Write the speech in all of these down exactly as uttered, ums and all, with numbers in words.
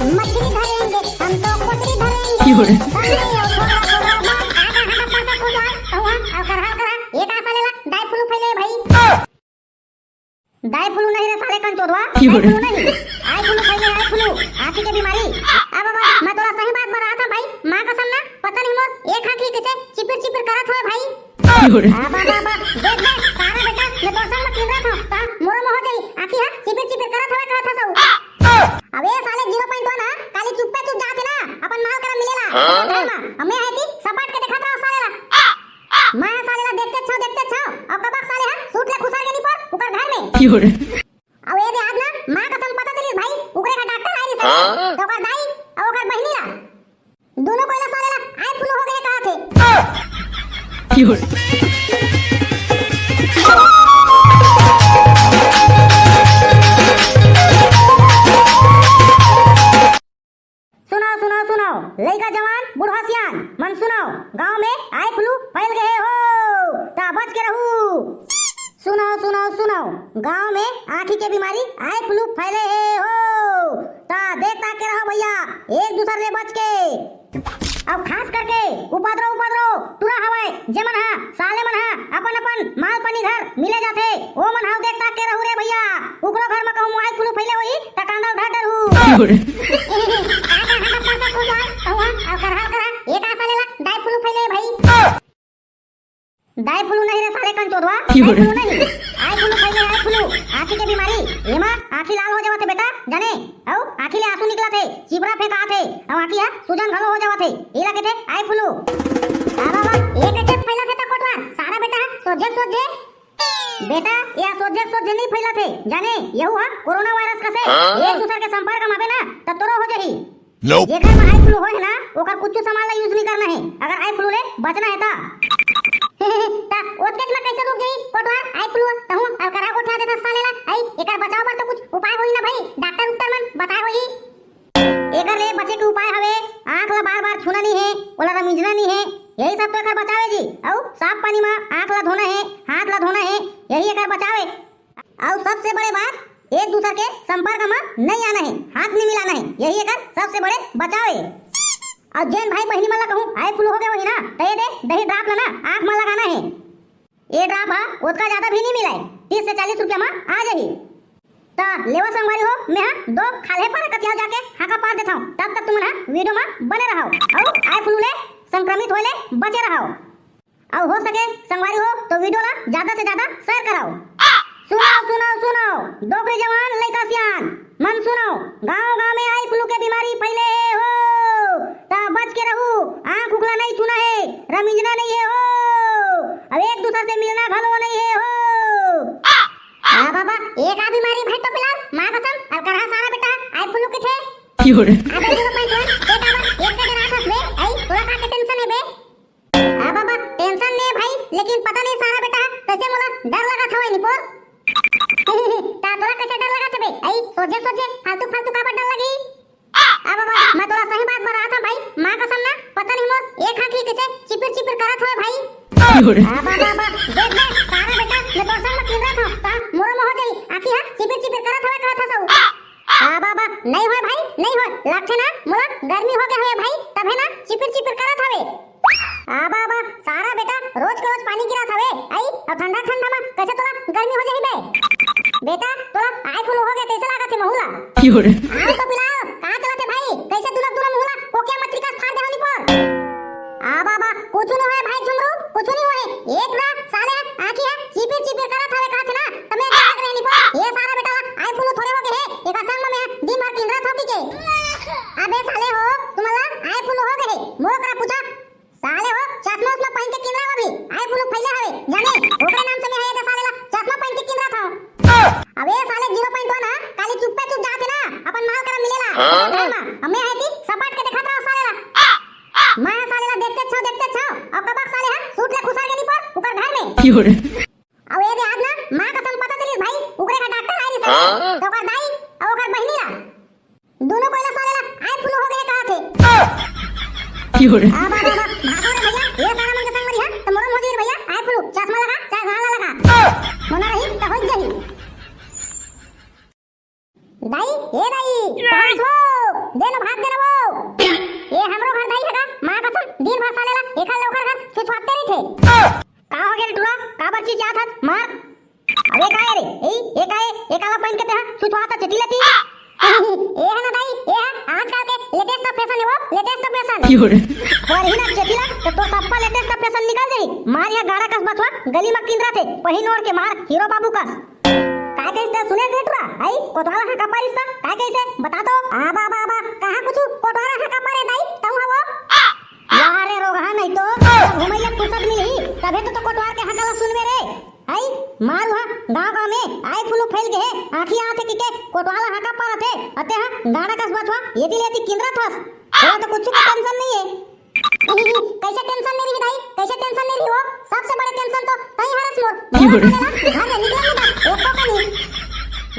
मछली धरेंगे, हम तो कोचरी धरेंगे। क्यों रे? हम नहीं, और थोड़ा, थोड़ा, बस। आधा, आधा पैसा खो जाए, तो वहाँ, और करहा, करहा, ये कहाँ साले ला? दाई flu फैले भाई। दाई flu नहीं रे साले कंचोदवा, क्यों दाई रे? Flu नहीं, आई flu फैले, आई flu, आँखी के बीमारी। अब बाबा, मैं तोला सही बात बता रहा था भाई, माँ कसम ना, पता नहीं मोर एक आँखी कैसे चिपिर चिपिर करत होय भाई। क्यों रे? आ, बा, बा, बा, देख बे, सारा बेटा, मैं तोर संग में किंदरा था, ता मोरो में हो जाई, आँखी हा चिपिर चिपिर करत हवे, कहत हस। अबे साले zero point one ना, काली चुप्पे चुप जाथे ना, अपन माल करा मिलेला, हाँ? घर मा, हमें है कि सपाट के देखत रहो साले ला। मैं साले ला देखते छाव, देखते छाव, अब कबक साले हा सूट ले खुसर के नहीं पर, उकर घर में। क्यों रे? अब ये दे आज ना, माँ कसम पता चलिस भाई, उकरे का डॉक्टर आए रहिस, हाँ? तो ओकर दाई, और ओकर बहिनी ला। दोनों कोई ला साले ला आई flu हो गए कहा थे। सुनाओ, सुनाओ, सुनाओ, लइका जवान, बूढ़ा सियान, मन सुनाओ, गांव में आई flu फैल गए हो, ता बच के रहू। सुनाओ, सुनाओ, सुनाओ, गांव में आँखी के बीमारी आई flu फैले हे हो, ता देख ताक के रहो भैया, एक दूसर ले बच के। अब खास करके उपद्रव, उपद्रव टूरा हवय, जेमन हा, साले मन हा, अपन, अपन माल पानी घर मिले जाथे, ओ मन हा देख ताक के रहू रे भैया, उकरो घर म कहूँ आई flu फैले होही, त कांदा उधार डरहू। आधा, आधा पैसा खो जाए, कहूँ, अउ करहा, करहा, ये का साले ला, दाई flu फैले भाई। दाई flu नहीं रे साले कंचोदवा, क्यों दाई रे? Flu नहीं, आई flu फैले, आई flu, आँखी के बीमारी, एमा आँखी लाल हो जावत हे बेटा, जाने, अउ आँखी ले आंसू निकलत हे, चिबरा फेंकात हे, अउ आँखी हा सूजन घलो हो जावत हे, एला कथे आई flu। आ बाबा, ये कैसे फैलत हे त कोटवार, सारा बेटा हा सोझे सोझे। बेटा, ये सोझे सोझे नहीं फैलत हे, जाने, यहू हा कोरोना वायरस कसे, हाँ? एक दूसर के संपर्क म आबे ना, त तोरो हो जाही। Nope। जेकर म आई flu होय हे ना, ओकर कुछ सामान ला use नहीं करना हे, अगर आई flu ले बचना हे ता। ता ओतकेच म कैसे रुक जाही कोटवार आई flu, तहूँ अलकरहा गोठिया देथस साले ला। आई, एकर बचाव बर तो कुछ उपाय होही ना भाई, डॉक्टर उक्टर मन बताए होही। एकर ले बचे के उपाय हवे, आँख ला बार-बार छूना नहीं हे, ओला रमिंजना नहीं हे, यही सब तो एकर बचाव हे जी। अउ साफ पानी म आँख ला धोना हे, हाथ ला धोना हे, यही एकर बचाव हे। अउ सबसे बड़े बात, एक दूसर के संपर्क म नहीं आना हे, हाथ नहीं मिलाना हे, यही एकर सबसे बड़े बचाव हे। अउ जेन भाई बहिनी मन ला कहूँ आई flu हो गए होही ना, त ये दे दही drop ला ना आँख म लगाना हे। ये drop हा ओतका ज्यादा भी नहीं मिलाय, तीस से चालीस रुपया म आ जाही। त लेवा संगवारी हो, मैं हा दो खाल्हे पारा कतिया जाके हाका पार देथव, तब तक तुमन हा video म बने रहव अउ आई flu ले संक्रमित होए ले बचे रहव। अउ हो सके संगवारी हो तो video ला ज्यादा से ज्यादा share करव। सुनव, सुनव, सुनव, डोकरी जवान लइका सियान मन सुनव, गांव गांव में आई flu के बीमारी फैले हे हो, त बच के रहू, आंख उखला नहीं छूना हे, रमिंजना नहीं हे हो, अब एक दूसर से मिलना घलो नहीं हे हो। आ बाबा, ये का बीमारी भाई टोपीलाल, माँ कसम, अलकरहा सारा बेटा, आई flu के थे। क्यों रे? अबे zero point one, ते काबर एक के डरात हस बे? आई, तोला का के tension हे बे? आ बाबा, tension नहीं भाई, लेकिन पता नहीं सारा बेटा कैसे मोला डर लगा था वही निपोर। ता तोला कैसे डर लगा था बे? आई, सोझे सोझे फालतू फालतू काबर डर लगी? आ बाबा, मैं तोला सही बात बता रहा था भाई, माँ कसम ना, पता नहीं मोर एक आँखी कैसे चिपिर चिपिर करत होय भाई। क्यों रे? आ बाबा, बाबा, देख बे, सारा बेटा, मैं तोर संग में किंदरा था, ता मोरो मोह जाई, आँखी हा चिपिर चिपिर करत हवे, कहत हस। आ बाबा, नहीं होय भाई, नहीं होय, लागथे ना, मोला गर्मी हो गया हवे भाई, तभे ना चिपिर चिपिर करत हवे। आ बाबा, सारा बेटा, रोज के रोज पानी गिरत हवे, आई, अउ ठंडा ठंडा म कैसे तोला गर्मी हो जाही बे? बेटा, तोला आई flu हो गया, कैसे लागत हे महू ला? क्यों रे? आओ टोपीलाल, कहाँ चलत हे भाई? कैसे दुलक दुलक मुँह ला कोकिया मछली का फाड़ दे हनी पर? आ बाबा, कुछ नहीं होय भाई झुमरू, कुछ नहीं होय। एक ना साले आँखी हा चिपिर चिपिर करत हवे कहत हे ना, त मैं जाग रहनी पर। ये सारा बेटा ला आई flu थोड़े हो गए हे, एकर संग में मैं दिन भर किंदरा थोकी के। अबे साले हो, तुम्हारा आई flu हो गए हे, मोर करा पूछा। साले हो, चश्मा उश्मा पहन के किंदरा हो भी, आई flu फैले हवे, जाने, ओकरे नाम से मैं हे दे साले ला, चश्मा पहन के किंदरा था। अबे साले zero point one हा, काली चुप्पे चुप जाथे ना, अपन माल करा मिलेला, हाँ? घर मा, हमें है कि सपाट के देखत रहो साले ला। मैं साले ला देखते छाव, देखते छाव, अब कबक साले हा, सूट ले खुसर के नहीं पर, उकर घर में। क्यों रे? अब ये दे आज ना, माँ कसम पता चलिस भाई, उकरे का डॉक्टर आए रहिस, हाँ? तो ओकर दाई, और ओकर बहिनी ला। दोनों कोई ला साले ला आई flu हो गए कहा थे। क्यों रे? आ, बा, बा, बा, भागो रे भैया, ये सारा मन के संग मरी हा, तो मोरो मोदी रे भैया, आई flu, चश्मा लगा, चाहे घाला लगा। होना रही, तो हो जाही। दाई, ए दाई, कहाँ हो? दे ना तो आता चेती लेती। ए है ना दाई, ए है आजकल के लेटेस्ट फैशन है वो, लेटेस्ट फैशन। क्यों रे? और ही ना चेती ला तो तोर सप्पा लेटेस्ट फैशन निकल जाई। मार या गाड़ा कस बचवा, गली में किंदरा थे, पहिन ओढ़ के मार हीरो बाबू कस। काय कहिस त सुने रे टुरा? आई कोतवाल हा का पारिस त? काय कहिस? बता तो। आ बा बा बा, कहाँ कुछ कोतवाल हा का पारे दाई? तऊ हवो? यार रे रोगहा नहीं तो, जब घुमैया फुर्सत मिलही, तभे तो, तो कोतवाल के हकला सुनबे रे। आई मारू हा, गाँव गाँव में आई फ्लू फैल गए है, आँखी आँख के कोतवाल हा का पारत है, अते हा गाड़ा कस बचवा, येती लेती किंदरा थस। थोड़ा तो कुछ का टेंशन नहीं है। कैसे टेंशन नहीं रही भाई, कैसे टेंशन नहीं रही हो? सबसे बड़े टेंशन तो तई हरस मोर। क्यों रे? घर ले निकल नहीं बस, एक तो कमी।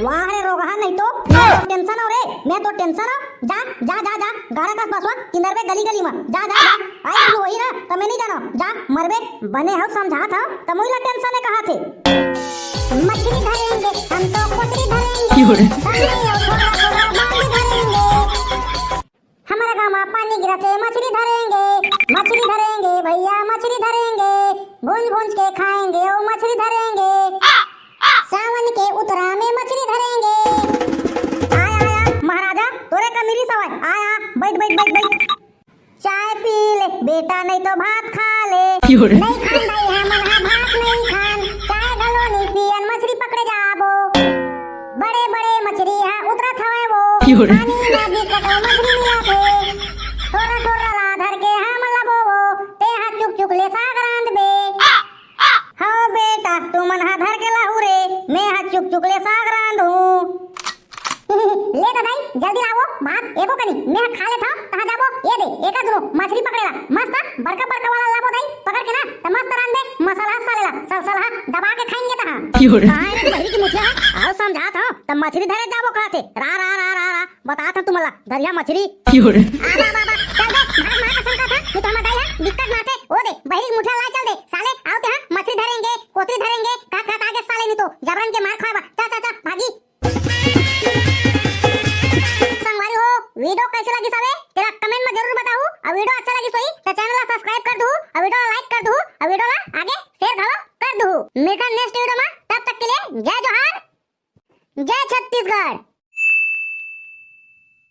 वाह रे रोगहा नहीं तो, मैं तो टेंशन हो रे, मैं तो टेंशन हो। जा जा जा जा, गाड़ा कस बसवा, किंदर बे गली गली में, जा जा जा। आई तू वही ना, तो मैं नहीं जानो, जा मरबे। बने हो समझात हो, तो मुझे टेंशन है कहा थे। मछली धरेंगे हम तो कोतरी धरेंगे, क्यों रे? सामने आओ, थोड़ा थोड़ा बांध धरेंगे। हमारे गांव में पानी गिरा थे, मछली धरेंगे, मछली धरेंगे भैया, मछली धरेंगे, भूंज भूंज के खाएंगे, ओ मछली धरेंगे, सावन के उतरा में मछली धरेंगे। आया आया महाराजा, तोरे कमीरी सवाय, आया बैठ बैठ बैठ बैठ। चाय पी ले बेटा, नहीं तो भात खा ले। क्यों रे? नहीं खान भाई, हमन हा भात नहीं खान, चाय घलो नहीं पियन, मछली पकड़े जाबो। बड़े बड़े मछली हा उतरत हवय वो, क्यों रे? पानी में भी कटो मछली मिलत हे। टोरा टोरा ला धर के हम लबो वो, ते हा चुक चुक ले साग रांध बे। हो बेटा, तुमन हा धर के लाहू रे, मैं हा चुक चुक ले साग रांधू। ले तो दाई, जल्दी लावो भात एको कनी, मैं हा खा लेथव, तहाँ जाबो। ये दे, एका दुनो मछली पकड़ेला, मस्त बड़का बड़का वाला लाबो दाई, पकड़ के ना, त मस्त रांध दे, मसाला सालेला, सलसलहा दबा के खाएंगे तहाँ। क्यों रे? कहाँ रे बहिरी की मुखिया, आओ समझात हव, त मछली धरे जाबो कहत हे, रा रा रा रा रा, बतात हव तुमला, धरिहा मछली। क्यों रे? आ बा बा बा, चल दे, भाग मार कसम का था, नहीं तो हमर दाई हा दिक्कत मारथे, ओ दे, बहिरी की मुखिया ला चल दे, साले, आओ ते हा मछली धरेंगे, कोतरी धरेंगे, का का आगे साले नहीं तो, जबरन के मार खाएबा, चा चा चा, भागी। संगवारी हो, वीडियो कैसे लगिस हवे, तेला कमेंट में जरूर बताहू। अउ वीडियो अच्छा लगिस होही, त चैनल ला सब्सक्राइब कर दूहू, अउ वीडियो ला लाइक कर दूहू, अउ वीडियो ला आगे शेयर घलो कर दूहू। मिलथन नेक्स्ट वीडियो में, तब तक के लिए जय जोहार, जय छत्तीसगढ़।